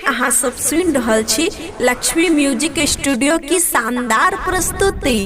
अहाँ सब सुन रहल छी लक्ष्मी म्यूजिक स्टूडियो की शानदार प्रस्तुति।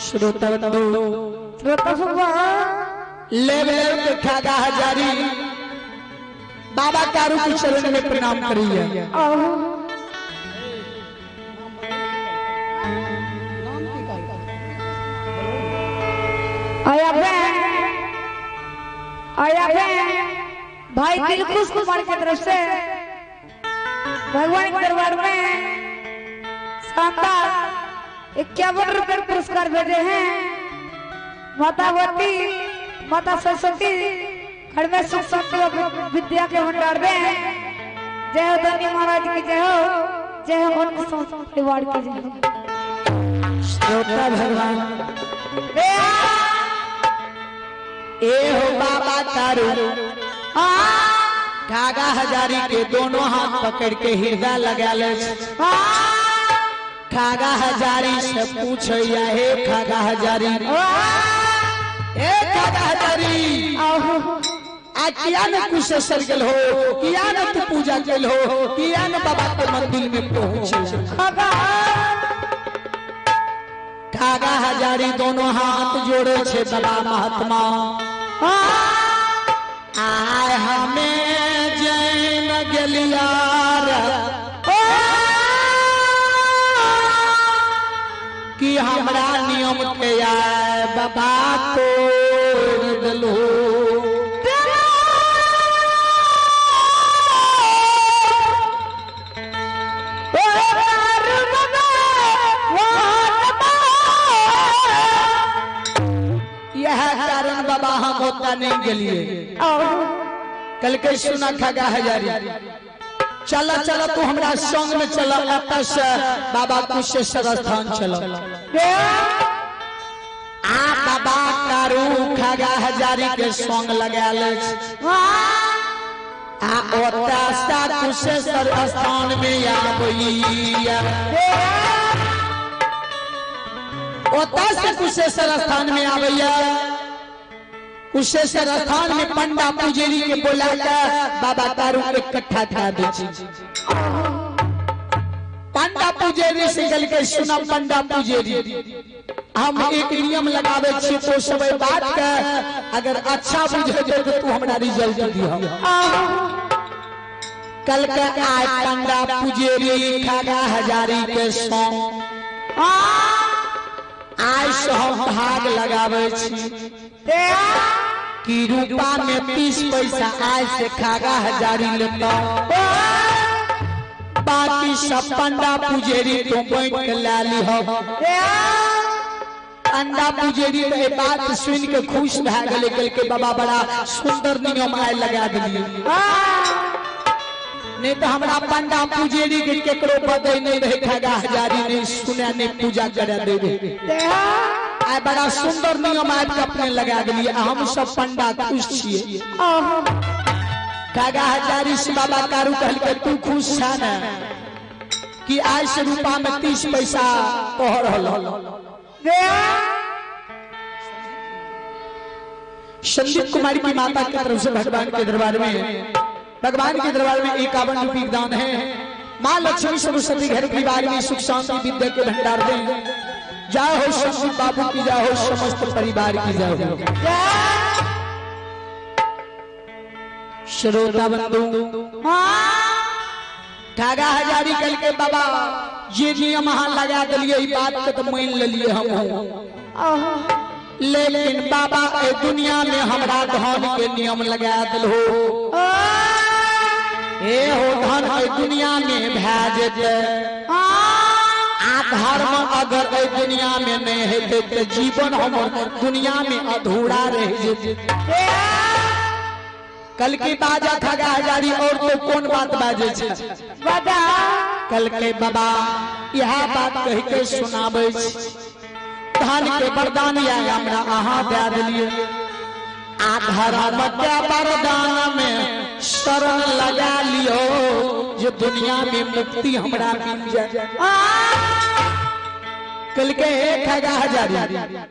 श्रोता बंधु लेवल के खागा हजारी बाबा कारू के चरण में प्रणाम करिए। आया भाई दिलखुश कुमार की तरफ से भगवान के दरबार में शानदार 51 रुपए पुरस्कार भेजे हैं। मातावती माता सरस्वती घर में सुख शांति और विद्या के भंडार में जय हो धनी महाराज की जय हो, जय हो उनके परिवार की जय हो। श्रोता भगवान ए हो बाबा तारू खागा हजारी के दोनों हाथ पकड़ के हृदय लगा ले। खागा हजारी से पूछ हे खागा हजारी, हे खागा हजारी, आज किया न कुशेश्वर गेल हो, किया न तू पूजा गेल हो, किया न बाबा के मंदिर में पहुंच। खागा हजारी दोनों हाथ जोड़े छे बाबा महात्मा, आय हमें जैन गेलिया कि हमरा नियम के आए बाबा तोड़ दिलो। यह कारण बाबा हम होता नहीं गेलिए। कल के सुना खागा हजारी, चला चला तू हमरा संग में चला, बाबा कुशेश्वर स्थान चला। आ बाबा कारू खागा हजारी के संग लगा ले आ ओता सा कुशेश्वर स्थान में आबैया। ओता से कुशेश्वर स्थान में आबैया। कुशेश्वर स्थान में पंडा पुजारी के बोला के बाबा तारू के इकट्ठा करा दे। पंडा पुजारी से गल के सुना पंडा पुजारी, हम एक नियम लगावे छी तो सब बात के अगर अच्छा बुझे जे तो तू हमरा रिजल्ट दिह। कल के आए पंडा पुजारी खागा हजारी के संग आय से हम भाग लगावे छी कि रूपा में 30 पैसा आय से खागा हजारी लेता, बाकी सब पंडा पुजारी तो बैंक के ला ली हो। पंडा पुजारी तो ये बात सुन के खुश भा गेलै, कल के बाबा बड़ा सुंदर नियम आय लगा दिलिए, नहीं तो हमरा पंडा पुजारी के केकरो बदे नहीं रहे, खागा हजारी नहीं सुने नहीं पूजा करे दे। आय बड़ा सुंदर नियम आज अपने लगा दिलिए, हम सब पंडा खुश छिए। खागा हजारी से बाबा कारू कहलकै तू खुश छा ने कि आज से रूपा में 30 पैसा तोहर हल। संदीप कुमारी की माता की तरफ से भगवान के दरबार में, भगवान के दरबार में 51 रुपये दान है। माँ लक्ष्मी सरस्वती घर परिवार में सुख शांति विद्या के भंडार दें। जय हो संदीप बाबू की जय हो, समस्त परिवार की जय हो। श्रोता बंधु खागा हजारी कल के बाबा ये नियम अहाँ लगा दिलिए, बात के तो मान लेलिए हम, लेकिन बाबा ए दुनिया में हमरा धन के नियम लगा दिल हो। ए हो धन ए दुनिया में भै जेतै, आ धर्म अगर ए दुनिया में नहीं हेतै तो जीवन हमर दुनिया में अधूरा रह जेतै। कल की बाजा खागा हजारी और तो कौन बात बाजे छे कल के बाबा यह बात कह के सुनाबै छी। धन के वरदान या हमरा अहाँ दे दिलिए, आ धर्म के वरदान में शरण लगा लियो जो दुनिया में मुक्ति हमरा मिल जाए। कल के 1000।